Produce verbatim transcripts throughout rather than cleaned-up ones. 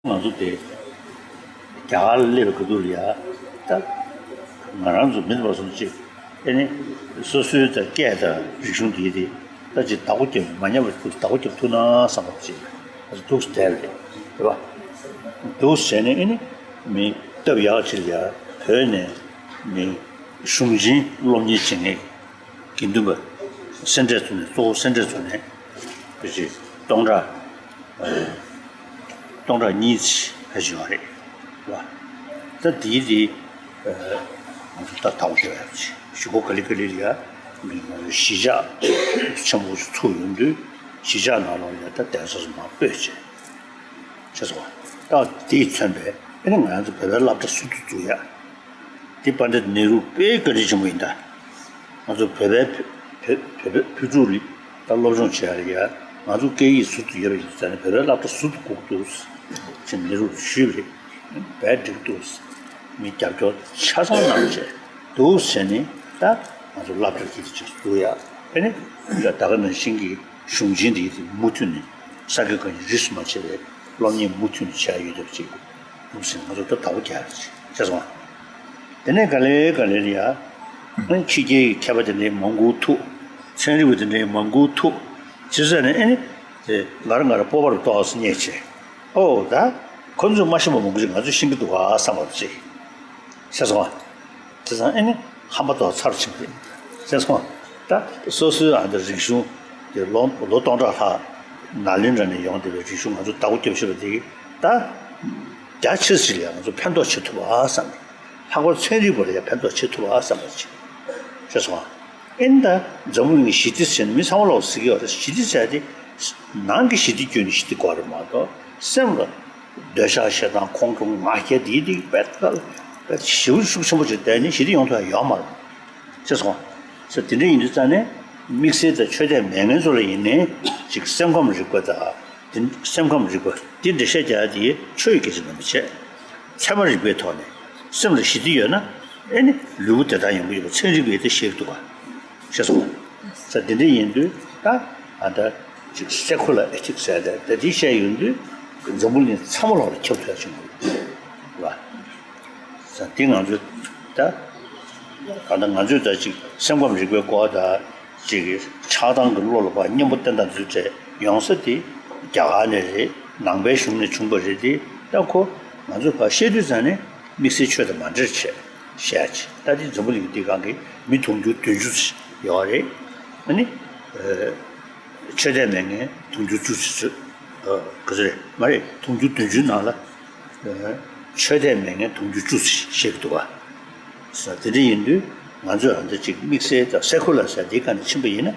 ང་ཚོ་དེ་རྒྱ་གར་ལ་སླེབས་པའི་སྐབས་དུས་ལ་ཡ། ད་ང་རང་ཚོ་མི་འདུག་པ་སོང་ཅིག་ཨེ་ནི་སོ་སོའི་ད་སྐད་དང་རིག་གཞུང་དེ་དེ་ད་ཅིག་བདག་པོ་རྒྱབ་མ་ཉམས་པ་ཅིག་བདག་པོ་རྒྱབ་ཐུབ་ན་བསམ་པ་ཅིག་ང་ཚོ་འདུག་སེ་བསྡད་རེད། རེད་པ། འདུག་སེ་བྱས་ནས་ཨེ་ནི་མི་སྟབས་ཡག་ཅིག་ལ་ཡ་བོད་ནས་མི་གཞུང་ཆེན་སློབ་གཉེར་བྱེད་མཁན་དགེ་འདུན་པ་སེ་འབྲས་ཚོ་ནས། གཙོ་བོ་སེ་འབྲས་ཚོ་ནས་ཕལ་ཆེར་སྟོང་ཕྲག་སྟོང་ཕྲག་གཉིས་ཙམ་ཕལ་ཆེར་ཡོད་རེད་བ། ད་དེའི་དེ་ང་ཚོ་ད་བདག་པོ་རྒྱབ་ཡག་ཅིག་གཞུག་གུ་ག་ལེ་ག་ལེ་ལ་ཡ་གཞིས་ཆགས་ཆེན་པོ་ཚུགས་ཡོང་དུས་གཞིས་ཆགས་ནང་ལོགས་ལ་ཡ་ད་གདན་ས་སོ་མང་པོ་སྤོས་བྱས། ཤེས་སོང་ང་། ད་དེས་མཚོན་པའི་ཨེ་ནི་ང་རང་ཚོ་བོད་པའི་སློབ་གྲྭ་ཟུར་དུ་བཙུགས་ཡ། དེ་པཎ་ཌི་ཏ་ནེ་རུ་དཔེ་བཀའ་དྲིན་ཆེན་པོ་ཡིན་ད། ང་ཚོ་བོད་པའི་བོད་བོད་བོད་བོད་ཕྲུག་ལ་ད་སློབ་སྦྱོང་བྱེད་ཡ་ལ་ཡ། ང་ཚོ་སྐད་ཡིག་ཟུར་དུ་ཡོད་པ་ཡིན་ཙང་ནས་བོད་པའི་སློབ་གྲྭ་ཟུར་དུ་བཙུགས་འདུག་ཅེས་ནེ་རུ་ལ་ཞུས་པ་རེད། བས་འགྲིག་འདུག་མི་རྒྱབ་སྐྱོར་ཆ་ཚང་གནང་བྱས་འདུག་ཟེར་ནས། ད་ང་ཚོ་སློབ་གྲྭ་དེ་ཅིག་བཙུགས་ཡ། ཨེ་ནི་ད་ག་ནང་བཞིན་གྱི་གཞུང་ཆེན་དེ་མུ་མཐུད་ནས་ས་དགེ་བཀའ་རྙིང་རིས་སུ་མ་ཆད་པའི་སློབ་གཉེར་མུ་མཐུད་ནས་བྱས་ཡོད་པ་ཅིག་འདུག་ཟེར་ང་ཚོ་ད་བདག་པོ་རྒྱག་ཡ་ཅིག་ཤེས་སོང་ང་། དེ་ནས་ག་ལེ་ག་ལེ་ལ་ཡ། ཨ་ནི་ཕྱི་རྒྱལ་གྱི་མཁས་པ་དེ་འདྲའི་མང་པོ་ཐུག་ཚན་རིག་པ་དེ་འདྲའི་མང་པོ་ཐུག་བྱས་ཙང་ནས་ཨེ་ནི་དེ་ང་རང་ང་རང་སྤོབས་པ་རུ་ཏོག་ཙམ་རྙེད་བྱས། ཨོ་ད་ཁོ་ཚོས་མ་ཤེས་པ་མང་པོ་ཅིག་ང་ཚོས་ཤེས་ཀྱི་འདུག་ག་བསམ་པ་ཅིག་ཤེས་སོང་ང་། བྱས་ཙང་ཨེ་ནི་ཧམ་པ་ཏོག་ཚ་རུ་ཕྱིན་པ་རེད། ཤེས་སོང་ང་། ད་སོ་སོའི་ཨ་འདི་རིག་གཞུང་དེ་ལོ་ལོ་སྟོང་ཕྲག་ལྷག་ནཱ་ལེནྡྲ་ནས་ཡོང་བསྡད་པའི་རིག་གཞུང་ང་ཚོ་བདག་པོ་རྒྱབ་ཤེས་པ་དེ་ད་རྒྱ་ཆེ་ཙམ་ལ་ང་ཚོ་ཕན་ཐོགས་བྱེད་ཐུབ་པ་བསམ་ནས། ལྷག་པར་ཚན་རིག་པ་ལ་ཡང་ཕན་ཐོགས་བྱེད་ཐུབ་པ་བསམ་པ་ཅིག་ཤེས་སོང་ང་། ཨེ་ནི་ད་འཛམ་བུ་གླིང་གི་ཞི་བདེ་ཟེར་ནས་མི་ཚང་མ་ལོག་ཟེར་གྱི་ཡོད་རེད། ཞི་བདེ་ཟེར་དེ་ནང་གི་ཞི་བདེ་བརྒྱུད་ནས་ཞི་བདེ་དགོས་རེད་མ་གཏོགས་སེམས་ལ་འདོད་ཆགས་ཞེ་སྡང་ཁོང་ཁྲོ་ང་རྒྱལ་དེའི་དེ་དཔེ་ད་དཔེ་ཞེ་པོ་ཤུགས་ཆེན་པོ་ཅིག་བསྡད་ནས་ཞི་བདེ་ཡོང་ཐུབ་ཡ་ཡོད་མ་རེད། ཤེས་སོང་ང་། ས་དེ་འདྲ་ཡིན་དུས་ཙང་ནས་དམིགས་བསལ་དང་ཆོས་དད་མེད་མཁན་ཚོ་ལ་ཡིན་ནའི་ཅིག་སེམས་ཁམས་རིག་པ་དང་དེ་སེམས་ཁམས་རིག་པ་དེ་འགྲེལ་བཤད་རྒྱག་ཡ་དེ་ཆོས་ཡི་སྐད་ཆ་མིན་པ་བྱས། ཚད་མ་རིག་པའི་ཐོག་ནས་སེམས་ལ་ཞི་བདེ་ཡོད་ན་ཨེ་ནི་ལུས་པོ་བདེ་ཐང་ཡོང་གི་ཡོད་པ་ཚན་རིག་པས་དེ་ཤེས་ཀྱི་འདུག་ག་ཤེས་སོང་ང་། ས་དེ་འདྲ་ཡིན་དུས་ད་ཨ་ད་ཅིག་སེ་ཁུ་ལར་ཨེ་ཐིག་ཟེར་ཏེ་ད་དེ་བཤད་ཡོང་དུས་འཛམ་བུ་གླིང་ཚང་མ་ལོག་ལ་ཁྱབ་ཐུབ་ཡ་ཆེན་པོ་རེད་བ། ས་དེ་ང་ཚོས་ད་གང་ལྟར་ང་ཚོས་ད་ཅིག་སེམས་ཁམས་རིག་པའི་སྐོར་ད་ཅིག་ཆགས་སྡང་གི་བློ་ལ་ཕར་གཉེན་པོ་བསྟེན་སྟངས་འཛུལ་བྲལ་ཡོང་ས་དེ་རྒྱ་གར་ནས་རེད། ནང་པའི་གཞུང་ནས་བྱུང་བ་རེད་དེ། ད་ཁོ་ང་ཚོས་ཕར་བཤད་དུས་ཙང་ནས་དམིགས་བསལ་ཆོས་དང་མ་འབྲེལ་བྱས་བཤད་ཡ་ཅིག་ད་དེ་འཛམ་བུ་གླིང་འདི་སྒང་གི་མི་དུང་ཕྱུར་བདུན་ཅུ་ཡོད་རེད། ཨ་ནི་ཆོས་དད་མེད་མཁན་དུང་ཕྱུར་བཅུ་ཙམ་ཚོད། ག་ཚོད་རེད་མ་རེད། དུང་ཕྱུར་བདུན་ཅུའི་ནང་ལ་ཆོས་དད་མེད་མཁན་དུང་ཕྱུར་བཅུ་ཙམ་བཤད་ཀྱི་འདུག་ག་ས་དེ་འདྲ་ཡིན་དུས་ང་ཚོས་ཨ་འདྲ་ཅིག་དམིགས་བསལ་དང་སེ་ཁུ་ལར་ཟེར་དེའི་སྒང་ནས་ཕྱིན་པ་ཡིན་ན་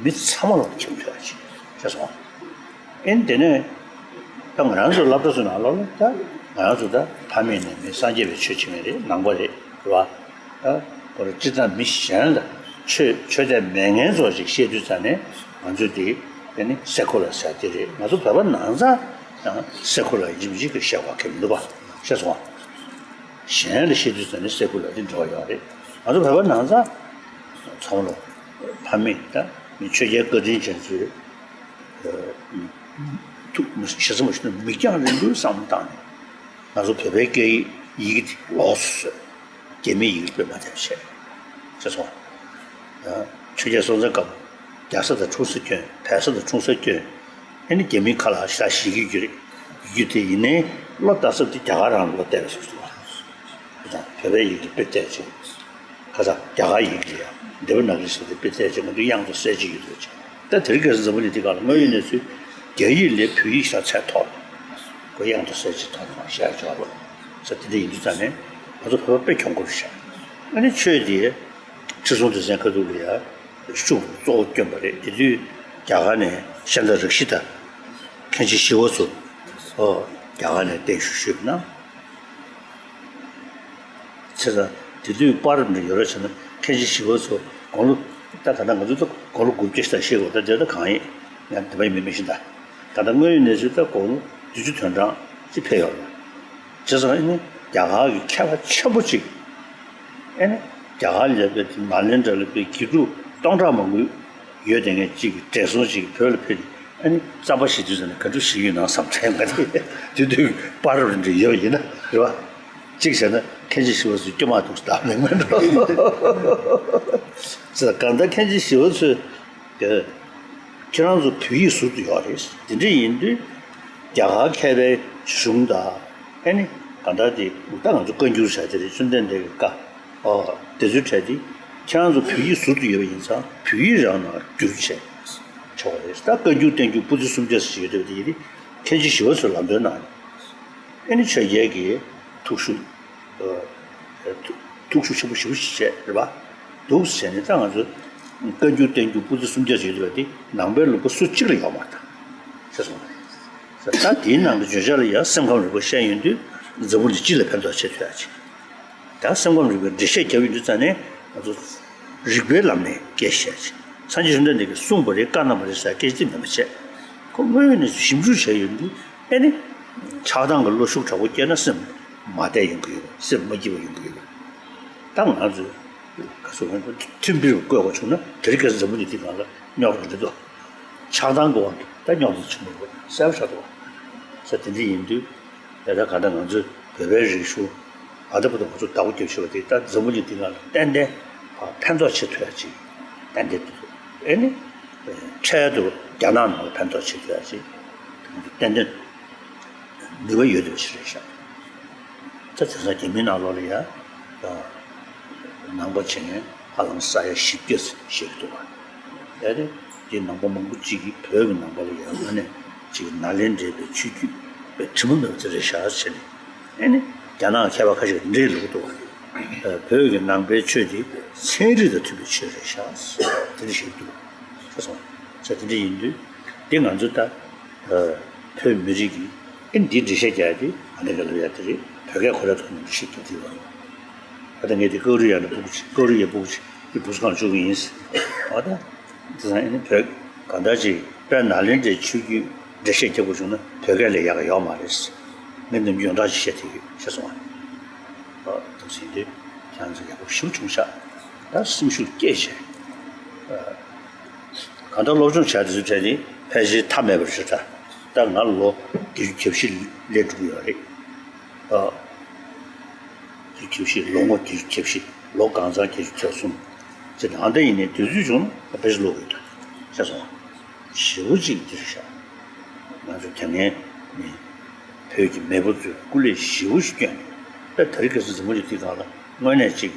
མི་ཚང་མ་ལ་ཁྱབ་ཐུབ་ཡ་ཅིག་ཤེས་སོང་ང་། ཨེ་ནི་དེ་ནས་ད་ང་རང་ཚོ་སློབ་གྲྭ་ཚོ་ནང་ལོགས་ལ་ད་ང་རང་ཚོ་ད་ཕ་མེས་ནས་མི་སངས་རྒྱས་པའི་ཆོས་བྱེད་མཁན་རེད། ནང་པ་རེད། རེད་བ། ད་ཁོ་རང་སྤྱིར་བཏང་མི་གཞན་ལ་ཆོས་ཆོས་དད་མེད་མཁན་ཚོ་ཅིག་བཤད་དུས་ཙང་ནས་ང་ཚོ་དེ་དེ་ནི་སེ་ཁུ་ལར་ཟེར་དེ་རེད། ང་ཚོ་བོད་པ་ནང་ཚང་ཡང་སེ་ཁུ་ལར་ཡིན་པ་ཅིག་གི་བཤད་པ་གལ་མི་འདུག་པ། ཤེས་སོང་ང་། གཞན་ལ་བཤད་དུས་ཙང་ནས་སེ་ཁུ་ལར་དེ་འབྲེལ་བ་ཡོད་རེད། ང་ཚོ་བོད་པ་ནང་ཚང་ཚང་མ་ལ་ཕ་མེས་ད་མི་ཆོས་རྒྱལ་བཀའ་དྲིན་ཅན་ཚོས་ཐུགས་མི་ཞེ་ས་མ་ཞུ་ན་མིག་རྒྱང་རིང་པོའི་བསམ་བློ་བཏང་ནས་ང་ཚོ་བོད་པའི་སྐད་ཡིག་དེ་ལོགས་སུ་བཟོས། རྒྱ་མིའི་ཡི་གེ་དཔེ་མ་བསྡད་པ་བྱས། ཤེས་སོང་ང་། ཆོས་རྒྱལ་སྲོང་བཙན་སྒམ་པོ་རྒྱ་བཟའ་དང་འཁྲུངས་ས་བསྐྱོན། བལ་བཟའ་དང་འཁྲུངས་ས་བསྐྱོན། ཨེ་ནི་རྒྱ་མིའི་ཁ་ལ་ཞག་ཞིག་གི་རྒྱུ་རེད། རྒྱུ་དེ་ཡིན་ནའི་བློ་བཏང་ས་དེ་རྒྱ་གར་རང་ལ་བལྟས་པ་ཞིག་འདུག་ག་ད་བོད་པའི་ཡི་གེ་དཔེ་བལྟས་བྱས། ཁ་སང་རྒྱ་གར་ཡི་གེ་ཡ་དེ་བ་ན་གི་ཟེར་དེ་དཔེ་བལྟས་བྱས་ང་ཚོ་དབྱངས་དང་གསལ་བྱེད་ཡོད་དོ་བྱས། ད་དེ་རིང་ཁ་སང་འཛམ་བུ་གླིང་འདི་སྒང་ལ་དངོས་ཡོད་གནས་ཚུལ་རྒྱ་ཡིག་ལས་བོད་ཡིག་ཤ་ཚད་མཐོ་བ། ཁོ་དབྱངས་དང་གསལ་བྱེད་མཐོ་བ་ཞེས་བྱ་བ་ས་དེ་འདྲ་ཡིན་དུས་ཙང་ནས་ང་ཚོ་བོད་པ་དཔེ་གྱོང་གུད་ཤ། ཨ་ནི་ཆོས་དེ་ཁྲི་སྲོང་ལྡེ་བཙན་ཁ་ཐུག་ལ་ཡ་ཤུགས་གཙོ་བོ་བསྐྱོན་པ་རེད། དེ་དུས་རྒྱ་གར་ནས་ཤཱནྟ་རཀྵི་ཏ་མཁན་ཆེན་ཞི་བ་འཚོ་ཨོ་རྒྱ་གར་ནས་བརྟན་བཞུགས་ཞུས་པ་ན། བྱས་ཙང་དེ་དུས་པར་འདི་ཡོད་ར་བྱས་ན་མཁན་ཆེན་ཞི་བ་འཚོ་དགུང་ལོ་ད་ག་ད་ང་ཚོ་ད་དགུང་ལོ་དགུ་བརྒྱ་ཞིག་ད་བཤད་དགོས། ད་དེ་ད་གང་ཡིན་ཡང་དེ་པ་ཡིན་མིན་མི་ཤེས་ད། ད་ལྟ་དངོས་ཡོད་གནས་ཚུལ་ད་དགུང་ལོ་བདུན་ཅུ་དོན་གྲངས་ཅིག་ཕེབས་ཡོད་རེད། བྱས་ཙང་ཨ་ནི་རྒྱ་གར་གྱི་མཁས་པ་ཆེན་པོ་ཅིག་ཨ་ནི་རྒྱ་གར་ལ་ཕེབས་ཏེ་ནཱ་ལེནྡྲ་ལ་ཕེབས་དགེ་ཕྲུག་སྟོང་ཕྲག་མང་པོ་ཡོད་དེ་ངས་ཅིག་བགྲེས་སོང་ཅིག་བོད་ལ་ཕེབས་ཏེ་ ཨ་ནི་རྩམ་པ་བཞེས་དུས་ཙམ་ནས་ག་འདྲ་བཞེས་ཀྱི་ཡོད་ན་བསམ་དྲན་ང་དེ་དུས་དུས་པར་རེ་འདྲ་ཡོད་ཡིན་ན་རེད་བ། གཅིག་བྱས་ན་མཁན་ཆེན་ཞི་བ་འཚོས་སྐྱོ་མ་ཐུག་སྟབས་ལེགས་མེད་འགྲོ། ཙི་གང་ལྟར་མཁན་ཆེན་ཞི་བ་འཚོས་ཀྱི་ཁྱེད་རང་ཚོ་བོད་ཡིག་ཟུར་དུ་ཡོད་རེད། དེ་འདྲ་ཡིན་དུས་རྒྱ་གར་མཁས་པའི་གཞུང་དང་ཨ་ནི་གང་ལྟར་དེ་ད་ང་ཚོ་བཀའ་འགྱུར་བྱ་དེ་རེད། བཅོམ་ལྡན་འདས་ཀྱི་བཀའ། ཨོ། དེ་ཚོའི་གྲས་དེ་ཁྱེད་རང་ཚོ་བོད་ཡིག་ཟུར་དུ་ཡོད་པ་ཡིན་ཙང་བོད་ཡིག་རང་ནང་བསྒྱུར་བྱས་ཆོག་པ་རེད། ད་བཀའ་འགྱུར་བསྟན་འགྱུར་པོ་ཏི་སུམ་བརྒྱ་ཟེར་ཡོད་དེ་དེ་ཡིན་དེ་མཁན་ཆེན་ཞི་བ་འཚོས་ལམ་སྟོན་གནང་ནས་ཨ་ནི་ཆོས་རྒྱལ་གྱི་ཐུགས་ཤུགས་ཐུགས་ཤུགས་ཆེན་པོ་ཞེ་པོ་ཞིག་བྱས་རེད་པ། འདུག་བྱས་ནས་ད་ང་ཚོ་བཀའ་འགྱུར་བསྟན་འགྱུར་པོ་ཏི་སུམ་བརྒྱ་ཟེར་ཡོད་དེ་དེ་ནང་པའི་ལུང་པ་སུ་གཅིག་ལ་ཡོད་མ་རེད་ད་ཟེར་སོང་བ་རེད། ད་དེའི་ནང་གི་བརྗོད་བྱ་ལ་ཡང་སེམས་ཁམས་རིག་པ་བཤད་ཡོང་དུས་འཛམ་བུ་གླིང་སྤྱི་ལ་ཕན་ཐོགས་བྱེད་ཐུབ་ཡ་ཅིག་ད་སེམས་ཁམས་རིག་པའི་འགྲེལ་བཤད་རྒྱབ་ཡོང་དུས་ཙང་ནས་ང་ཚོ་རིག་པའི་ལམ་ནས་སྐད་ཆ་བཤད་ཅིག་སངས་རྒྱས་བཅོམ་ལྡན་འདས་ཀྱིས་གསུངས་པ་རེད་བཀའ་གནང་བ་རེད་ཟེར་སྐད་ཆ་དེ་མེད་པ་བྱས། ཁོ་དངོས་ཡོད་གནས་ཚུལ་ཞིབ་འཇུག་བྱས་ཡོང་དུས་ཨེ་ནི་ཆགས་སྡང་གི་བློ་ཤུགས་དྲག་པོ་སྐྱེས་ན་སེམས་མ་བདེ་ཡོང་གི་ཡོད་རེད། སེམས་མ་སྐྱིད་པ་ཡོང་གི་ཡོད་རེད། ད་ང་ཚོས་ག་ཚོད་ང་ཚོ་མཐུན་སྒྲིལ་བཀོད་དགོས་བྱུང་ན་དེ་རིང་ཁ་སང་འཛམ་བུ་གླིང་འདི་སྒང་ལ་རྙོག་དྲ་འདི་ཚོ་ཆགས་སྡང་གི་དབང་གིས་ད་རྙོག་དྲ་ཆེན་པོ་ཡོད་པ་གསལ་པོ་ཆགས་འདུག་བ། ས་དེ་འདྲ་ཡིན་དུས་ད་ལྟ་ག་ད་ང་ཚོས་བོད་པའི་རིག་གཞུང་ཨ་ད་བར་དུ་ང་ཚོ་བདག་པོ་རྒྱབ་བཞག་པ་དེ་ད་འཛམ་བུ་གླིང་འདི་སྒང་ལ་ཏན་ཏན་ཕན་ཐོགས་བྱེད་ཐུབ་ཡ་ཅིག་ཏན་ཏན་འདུག་ཨེ་ནི་འཕྲལ་དུ་རྒྱ་ནག་ནང་ལ་ཕན་ཐོགས་བྱེད་ཐུབ་ཡ་ཅིག་ཏན་ཏན་ནུས་པ་ཡོད་འདུག་ཞིག་རེད་ཤག་ད་དེང་སང་རྒྱ་མིའི་ནང་ལོགས་ལ་ཡ་ནང་པ་བྱེད་མཁན་ཧ་ལམ་ས་ཡ་བཞི་བརྒྱ་ཞིག་འདུག་བ། ཡ་རེད། དེ་ནང་པ་མང་པོ་ཅིག་གིས་བོད་ཀྱི་ནང་པ་ལ་ཡ་ཨ་ནི་ཅིག་ནཱ་ལེནྡྲའི་བའི་ཆོས་བརྒྱུད་པའི་དྲི་མ་མེད་པ་ཅིག་རེད་ཤག་བྱས་ནས་ཨེ་ནི་རྒྱ་ནག་མཁས་པ་ཁ་ཤས་ཀྱིས་འདི་འདྲ་ལབ་འདུག་བ། བོད་ཀྱི་ནང་པའི་ཆོས་དེ་ཚན་རིག་དང་མཐུན་པའི་ཆོས་རེད་ཤག་དེ་འདྲ་ཞིག་འདུག་ས་སོང་ས་དེ་འདྲ་ཡིན་དུས་དེ་ང་ཚོ་ད། བོད་མི་རིགས་ཀྱི་ཨེ་འདིའི་འགྲེལ་བཤད་རྒྱག་ཡ་དེ་ང་འདི་ག་ལ་ཡ་དེ་རེད། བོད་སྐད་ཁོ་ར་ཐོག་ནས་འགྲེལ་བཤད་རྒྱག་དུས་ལ་ད་ལྟ་ངས་དེ་ཀོ་རི་ཡ་ནས་ཕྲུ་གུ་ཅིག་ཀོ་རི་ཡའི་ཕྲུ་གུ་ཅིག་གི་བུ་གསོ་ཁང་བཅུག་གི་ཡིན། འོ་ད་དེ་ཚང་ཨེ་ནི་བོད་གང་ལྟར་ཅིག་དཔལ་ནཱ་ལེནྡྲའི་ཆོས་བརྒྱུད་འགྲེལ་བཤད་རྒྱག་དགོས་བྱུང་ན་བོད་སྐད་ལས་ཡག་ག་ཡོད་མ་རེད། ངས་ནམ་རྒྱུན་ཡོངས་གྲགས་ཅིག་བཤད་ཐུབ་ཡོད་ཤེས་སོང་ང་། འོ་ད་ཟིན་དུས་ཁྱེད་རང་ཚོ་ཡག་པོ་ཞེ་པོ་བྱུང་ཤག་ད་སེམས་ཤུགས་སྐྱེད་བྱས། གང་ལྟར་སློབ་སྦྱོང་བྱ་དེ་ཚོའི་གྲས་ནི་ཕལ་ཆེར་མཐའ་མེད་པར་ཞུ་ད། ད་ང་ལོ་བརྒྱད་ཅུ་གྱ་བཞི་སླེབས་འགྲོ་གི་ཡོད་རེད། ཨ། བརྒྱད་ཅུ་གྱ་བཞི་ལོ་ངོ་བརྒྱད་ཅུ་གྱ་བཞི་ལོ་གང་ཚང་བརྒྱད་ཅུ་གྱ་གསུམ་ཅེས་ད་ཨ་ད་ཡིན་ནའི་དུས་ཚོད་བྱུང་ན་ཕལ་ཆེར་ལོ་དགོས་འདུག་ཤེས་སོང་ང་། ཞེ་པོ་ཅིག་འདིར་བཞག་ང་ཚོ་དེ་སྔའི་མི་བོད་ཀྱི་མེས་པོ་ཚོས་སྐུ་ལས་ཞེ་པོ་ཞིག་བསྐྱོན་ནས་ད་དེ་རིང་ཁ་སང་འཛམ་བུ་གླིང་འདི་སྒང་ལ་དངོས་གནས་ཅིག་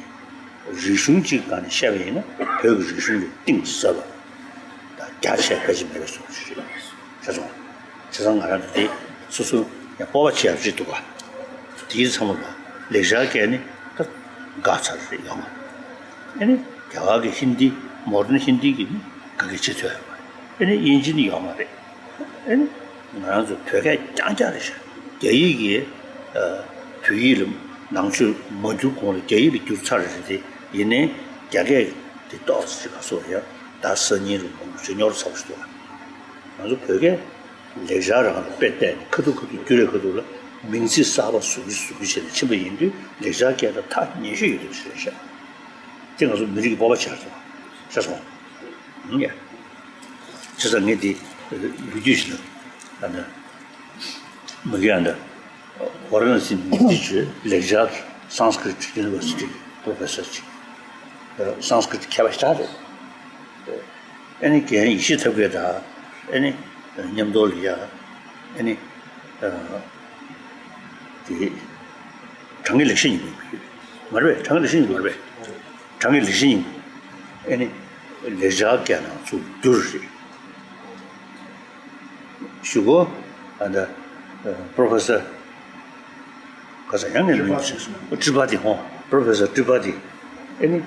རིག་གཞུང་གཅིག་སྒང་ནས་བཤད་པ་ཡིན་ན་བོད་ཀྱི་རིག་གཞུང་ལས་གཏིང་ཟབ་པ་དང་རྒྱ་ཆེ་ཕལ་ཆེར་མེད་པའི་བཟོ་ཞིག་རེད་ཤེས་སོང་། བྱས་ཙང་ང་རང་ཚོ་དེ་སོ་སོ་ཡང་སྤོབས་པ་བྱེད་ཡག་ཅིག་འདུག་ག་དེའི་ཚང་མ་ལ་ལེགས་སྦྱར་སྐད་ནི་ད་འགག་ཚར་རེད་ཡོང་ང་། ཨ་ནི་རྒྱ་གར་གྱི་ཧིན་དི་མོ་ཌན་ཧིན་དི་གི་ནི་ག་གེ་བྱེད་ཐུབ་ཡོད་མ་རེད། ཨ་ནི་དབྱིན་ཇི་ནི་ཡོད་མ་རེད། ཨ་ནི་ང་རང་ཚོ་བོད་སྐད་རྐྱང་རྐྱང་རེད་ཤག་རྒྱ་ཡིག་གིས་བོད་ཡིག་ལ་ནང་ཆོས་མ་བསྒྱུར་གོང་ལ་རྒྱ་ཡིག་ལ་བསྒྱུར་ཚར་རེད་དེ། ཡིན་ནའི་རྒྱ་སྐད་དེ་ཏོག་ཙམ་ཞིག་ག་སོ་ཡ་ད་སང་ཉིན་རུ་མང་པོ་ཞིག་རྙོག་དྲ་ཚ་པོ་ཞིག་འདུག་ང་ཚོ་བོད་སྐད་ལེགས་སྦྱར་རང་ལ་དཔེ་བལྟས་ནས་ཁ་ཐུག་ཁ་ཐུག་བསྒྱུར་རེ་ཁ་ཐུག་ལ་མིང་ཚིག་གསར་པ་བཟོ་གི་བཟོ་གི་བྱས་ནས་ཕྱིན་པ་ཡིན་དུས་ལེགས་སྦྱར་སྐད་དང་ཐག་ཉེ་ཤོས་ཡོད་དུ་ཞུ་ཤག་དེ་ང་ཚོ་མི་རིགས་ཀྱི་སྤོབས་པ་ཆགས་སོང་། ཤེས་སོང་། ཡ། བྱས་ཙང་ངས་འདི་ལོ་རྒྱུས་ཤིག་ལ་ཨ་ནི་མ་གི་ཨ་ནི་ཝ་ར་ཎ་སི་ནས་འདི་བརྗོད་ལེགས་སྦྱར་Sanskrit University professor ཅིག་Sanskrit མཁས་པ་ཞིག་རེད། ཨ་ནི་རྒན་ཡེ་ཤེས་ཐབས་མཁས་དང་ཨ་ནི་མཉམ་དུ་ལ་ཡ་ཨ་ནི་དེ་དྲང་ངེས་ལེགས་བཤད་སྙིང་པོ་ཡོད་མ་རེད་པས། དྲང་ངེས་ལེགས་བཤད་སྙིང་པོ་མ་རེད་པས། དྲང་ངེས་ལེགས་བཤད་སྙིང་པོ་ཨ་ནི་ལེགས་སྦྱར་སྐད་ནང་ཚུར་བསྒྱུར་རེད། གཞུག་གུ་ཨ་ད་Professor ག་ས་ཡང་ངས་མིང་ཞིག་སོང་། ཏྲི་པ་ཏི་ཧོ། Professor ཏྲི་པ་ཏི་ཨ་ནི་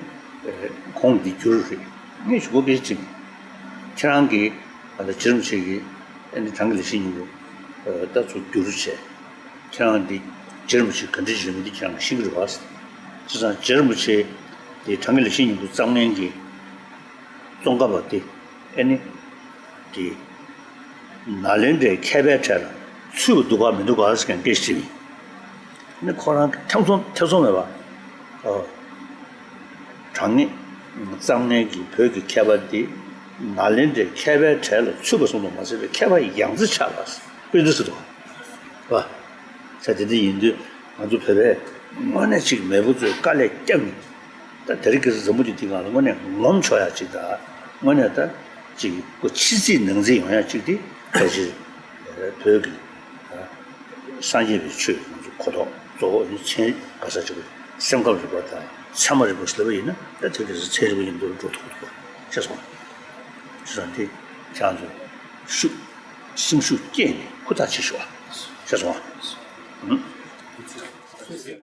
ཁོང་འདི་བསྒྱུར་རེད། ངས་གཞུག་གུ་སྐད་ཆ་དྲིས། ཁྱེད་རང་གིས་ཨ་ད་རྗེ་རིན་པོ་ཆེ་གིས་ཨ་ནི་དྲང་ངེས་ལེགས་བཤད་སྙིང་པོ་ད་ཚུར་བསྒྱུར་བྱས། ཁྱེད་རང་འདི་རྗེ་རིན་པོ་ཆེ་ག་འདྲ་བྱས་མིན་འདི་ཁྱེད་རང་ཤེས་ཀྱི་རེད་པ། བྱས་ཙང་རྗེ་རིན་པོ་ཆེ་འདི་དྲང་ངེས་ལེགས་བཤད་སྙིང་པོ་རྩོམ་མཁན་གྱི་ཙོང་ཁ་པ་དེ་ཨ་ནི་དེ་ནཱ་ལེནྡྲའི་མཁས་པའི་གྲས་ལ་ཚུད་པ་འདུག་ག་མི་འདུག་ག་ཟེར་མཁན་སྐད་ཆ་དྲིས་པ་ཡིན། ཨ་ནི་ཁོ་རང་གིས་ཐེ་ཚོམ་ཐེ་ཚོམ་མེད་པར་ཨོ། དྲང་ངེས་རྩོམ་མཁན་གྱི་བོད་ཀྱི་མཁས་པ་འདི་ ནཱ་ལེནྡྲའི་མཁས་པའི་གྲས་ལ་ཚུད་པ་ཙམ་དུ་མ་ཟད་པའི་མཁས་པ་ཡང་རྩེ་ཆགས་པ་དཔེ་འདི་སྲིད་དོ། བ། ས་དེ་འདི་ཡིན་དུས་ང་ཚོ་བོད་པས་དངོས་གནས་ཅིག་མེས་པོ་ཚོས་དཀའ་ལས་བརྒྱབ་ནས། ད་དེ་རིང་ཁ་སང་འཛམ་བུ་གླིང་འདི་སྒང་ལ་དངོས་གནས་ངོམ་ཆོག་ཡ་ཅིག་དང་། དངོས་གནས་ད་ཅིག་ཁོ་ཕྱི་རྩིས་ནང་རྩིས་ཡོང་ཡ་ཅིག་དེ་ཕལ་ཆེར་བོད་ཀྱི་སངས་རྒྱས་པའི་ཆོས་ང་ཚོ་གོ་རྟོགས་གཙོ་བོ་ཡིན། ཚན་རིག་ག་ས་ཅིག་སེམས་ཁམས་རིག་པ་དང་ཚད་མ་རིག་པ་ཟེར་བ་ཡིན་ན། ད་དེ་ག་ས་ཚན་རིག་པ་ཡིན་འདུག་འགྲོ་ཐུབ་ཐུབ་པ་ཤེས་སོང་། བྱས་ཙང་དེ་ཁྱེད་རང་ཚོ་ཤུགས་སེམས་ཤུགས་བསྐྱེད་ནས་ཧུར་ཐག་བྱེད་ཤོག་ཤེས་སོང་། ཨང་།